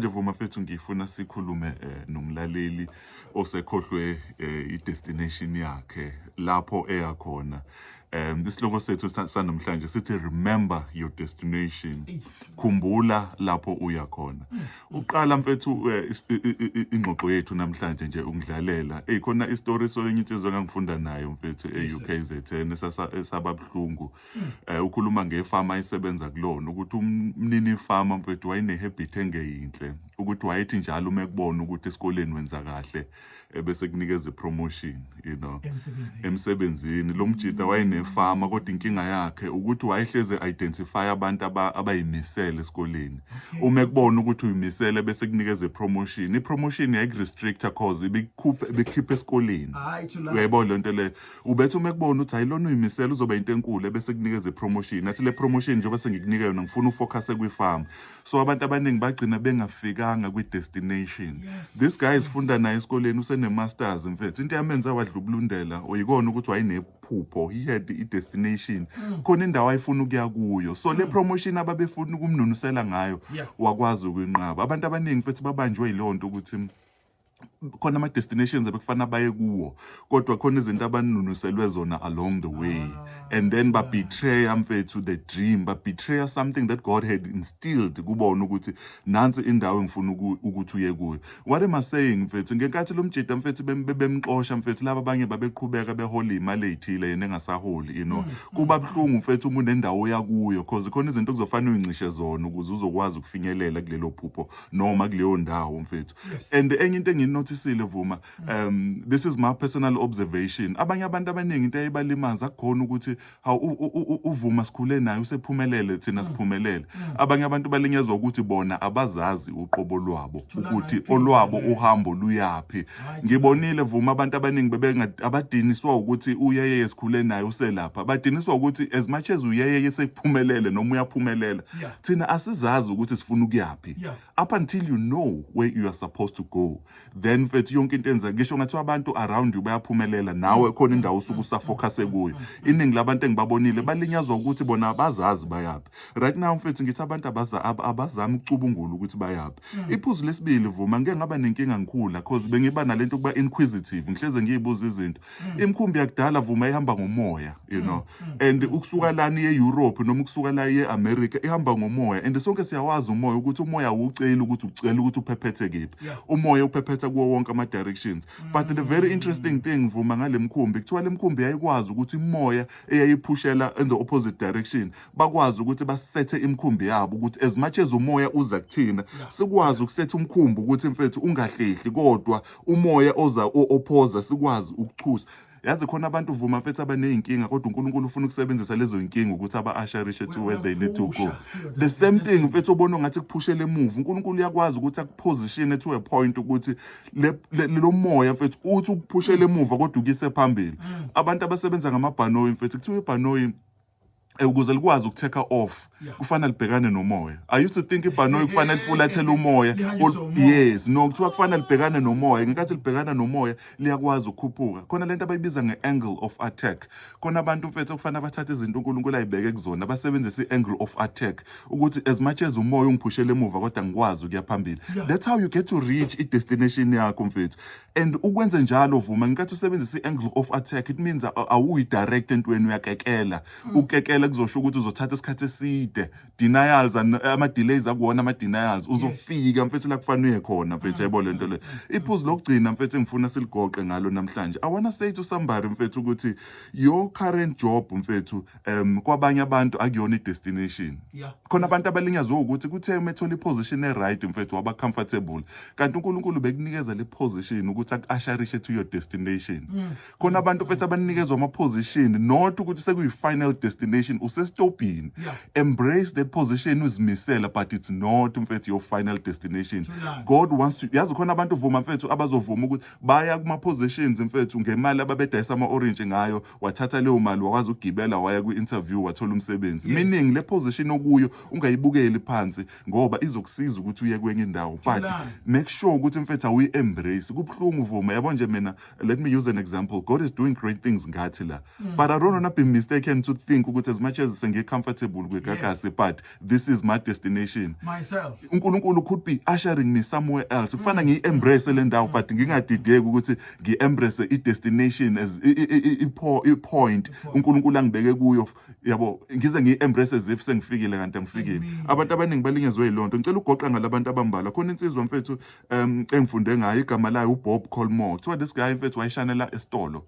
Vuma mfethu, ngifuna sikhulume nomlaleli osekhohlwe i-destination yakhe, lapho eya khona. Isihloko sethu sanamhlanje sithi "Remember your destination", khumbula lapho uya khona. Uqala mfethu ingxoxo yethu namhlanje nje ungidlalela, hey, khona istory soyenye insizwa engangifunda nayo mfethu e-UKZN esaba buhlungu. Ukhuluma ngefama ayisebenza kulona, ukuthi umnini ifama mfethu wayene-habit engeyinhle, ukuthi wayethi njalo uma ekubona ukuthi esikoleni wenza kahle, bese kunikeza i-promotion Emsebenzini. Emsebenzini. Lo mjita wayenefama, kodwa inkinga yakhe ukuthi wayehleze identify abantu abayimisele esikoleni. Uma ekubona ukuthi uyimisele, bese kunikeza i-promotion. I-promotion yayiku-restricta cause ibikukhupha, ibikhipha esikoleni. Hayi, Thulani. Uyayibona lento leyo? Ubethi uma ekubona ukuthi hayi, lona uyimisele, uzoba into enkulu, bese kunikeza i-promotion, athi le promotion njengoba sengikunika yona, ngifuna ufocus kwifarm. So abantu abaningi bagcina bengafikanga kwi-destination. This guy isifunda naye esikoleni, usene-masters mfethu. Into yamenza wadlubulundela uyikona ukuthi wayenephupho, he had i-destination, khona indawo ayifuna ukuya kuyo. So le promotion ababefuna ukumnunusela ngayo, wakwazi ukuyinqaba. Abantu abaningi mfethu babanjwe yileyo nto, ukuthi khona ama-destinations ebekufanele baye kuwo, kodwa khona izinto abanunuselwe zona along the way, and then babetraya mfethu the dream, babetraya something that God had instilled kubona ukuthi nansi indawo engifuna ukuthi uye kuyo. What am I saying mfethu? Ngenkathi lo mjida mfethu bemxosha mfethu, laba abanye babeqhubeka behola imali ey'thile, yena engasaholi. Kuba buhlungu mfethu uma unendawo oya kuyo, cause khona izinto okuzofanele uyincishe zona ukuze uzokwazi ukufinyelela kulelo phupho noma kuleyo ndawo mfethu. And enye into enginothisile Vuma, this is my personal observation, abanye abantu abaningi into eyibalimaza akukhona ukuthi hawu, uvuma sikhule naye, usephumelele, thina siphumelele. Abanye abantu balinyazwa ukuthi bona abazazi uqobo lwabo, ukuthi iphilisa olwabo leyo. Uhambo luyaphi. Ngibonile Vuma, abantu abaningi bebenga abadiniswa ukuthi uyeyeye sikhule naye uselapha, badiniswa ukuthi as much as uyeyeye sekuphumelele noma uyaphumelela, thina asizazi ukuthi sifuna ukuyaphi. Up until you know where you are supposed to go, then mfethu yonke into enza, ngisho ngathiwa abantu around you bayaphumelela, nawe khona indawo usuke usafocus kuyo. Iningi labantu engibabonile balinyazwa ukuthi bona abazazi bayaphi. Right now mfethu ngithi abantu abazami ukucubungula ukuthi bayaphi. Iphuzu lesibili Vuma, ngike ngaba nenkinga ngikhula, cause bengiba nalento kuba inquisitive, ngihleze ngiyibuza izinto. Imikhumbi yakudala Vuma ihamba ngomoya, and ukusuka lana iye Europe noma ukusuka la iye America, ihamba ngomoya, and sonke siyawazi umoya, ukuthi umoya awuceli ukuthi ucela ukuthi uphephethe kephi. Umoya uphephetha kuwo wonke ama directions. But the very interesting thing Vuma ngale mkhumbi, kuthiwa le mkhumbi yayikwazi ukuthi imoya eyayiphushela in the opposite direction, bakwazi ukuthi basethe imikhumbi yabo ukuthi as much as umoya uza kuthina, sikwazi ukusetha umkhumbi ukuthi mfethu ungahlehli, kodwa umoya oza ophoza sikwazi ukuchusha. Yazi khona abantu Vuma mfethu abaney'nkinga, kodwa uNkulunkulu ufuna ukusebenzisa lezo y'nkinga ukuthi aba-usherishe to where they need to go. Uyaphusha. The same thing mfethu obona ungathi kuphushela emuva, uNkulunkulu uyakwazi ukuthi akuposition to a point ukuthi lo moya mfethu uthi ukuphushela emuva kodwa ukuyise phambili. Abantu abasebenza ngamabhanoyi mfethu, kuthiwa ibhanoyi ukuze likwazi ukutake off kufanele libhekane nomoya. I used to think ibhanoyi kufanele lifulathele umoya. Lihanjiswe umoya. Yes, no, kuthiwa kufanele libhekane nomoya. Ngenkathi libhekana nomoya, liyakwazi ukukhuphuka. Khona lento abayibiza nge-angle of attack. Khona abantu mfethu okufanele bathathe izinto uNkulunkulu ayibeke kuzona, basebenzise i-angle of attack, ukuthi as much as umoya ungiphushele emuva, kodwa ngikwazi ukuya phambili. That's how you get to reach i-destination yakho mfethu. And ukwenze njalo Vuma, ngenkathi usebenzisa i-angle of attack, it means awuyi-direct entweni, uyakekela. Ukekela kuzosho ukuthi uzothatha isikhathi eside, denials and ama-delays akuwona ama-denials, uzofika mfethu la kufanele uye khona mfethu. Yayibona lento le? Iphuzu lokugcina mfethu engifuna siligoqe ngalo namhlanje, I wanna say to somebody mfethu ukuthi your current job mfethu, kwabanye abantu akuyona i-destination. Khona abantu abalinyazwe ukuthi kuthe uma ethola iposition e-right mfethu, waba comfortable, kanti uNkulunkulu bekunikeza le position ukuthi aku-usherishe to your destination. Khona abantu mfethu abanikezwa ama-position, not ukuthi sekuyi-final destination, usestopini. Embrace that position, uzimisela, but it's not mfethu your final destination. Thulani. God wants to, yazi khona abantu vuma mfethu abazovuma ukuthi baya kuma-positions mfethu ngemali ababedayisa ama-orange ngayo, wathatha leyo mali, wakwazi ukugibela, waya kwi-interview, wathola umsebenzi. Meaning le position okuyo ungayibukeli phansi, ngoba izokusiza ukuthi uye kwenye indawo, but Thulani. make sure ukuthi mfethu awuyi-embrace. Kubuhlungu Vuma, yabo nje mina, let me use an example. God is doing great things ngathi la, but I don't wanna be mistaken to think ukuthi as much as sengiye-comfortable kwiGagasi legacy, but this is my destination. Myself. uNkulunkulu could be ushering me somewhere else. Kufana ngiyi-embrace le ndawo, but ngingadideki ukuthi ngi-embrace i-destination as i-point uNkulunkulu angibeke kuyo, yabo. Ngize ngiyi-embrace as if sengifikile, kanti angifikile. Abantu abaningi balinyazwe yiloo nto. Ngicela ugoqa ngalabantu abambalwa. Khona insizwa, mfethu, engifunde ngayo, igama layo uBob Colmore. Kuthiwa this guy, mfethu, wayeshanela esitolo.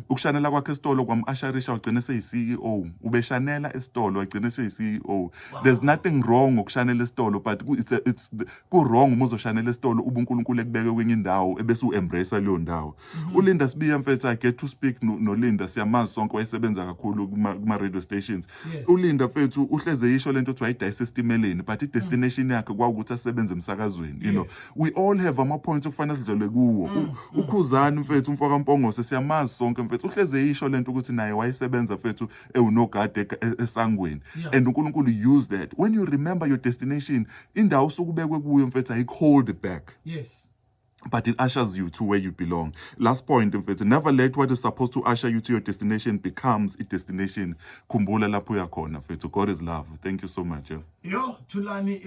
Ukushanela kwakhe esitolo kwam-usherisha, wagcina eseyi-CEO. Ubeshanela esitolo, wagcina eseyi-CEO. There's nothing wrong ngokushanela esitolo, but it's ku-wrong uma uzoshanela esitolo ube uNkulunkulu ekubeke kwenye indawo, ebese u-embrace leyo ndawo. uLinda Sibiya, mfethu, I get to speak noLinda, siyamazi sonke, wayesebenza kakhulu kuma-radio stations. ULinda, mfethu, uhleze yisho lento ukuthi wayidayisa esitimeleni, but i-destination yakhe kwawukuthi asebenze emsakazweni. We all have ama-points okufanele sidlule kuwo. UKhuzani, mfethu, umfoka Mpongose, siyamazi sonke, mfethu, uhleze yisho lento ukuthi naye wayesebenza, mfethu, ewunogada esangweni. And uNkulunkulu use that. When you remember your destination, indawo osukubekwe kuyo, mfethu, ayik-hold back, but it ushers you to where you belong. Last point, mfethu, never let what is supposed to usher you to your destination becomes a destination. Khumbula lapho uyakhona, mfethu. God is love. Thank you so much. Yeah. Yo, Thulani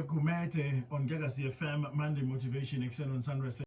Gumede on Gagasi FM, Monday Motivation, Excel on Sunrise.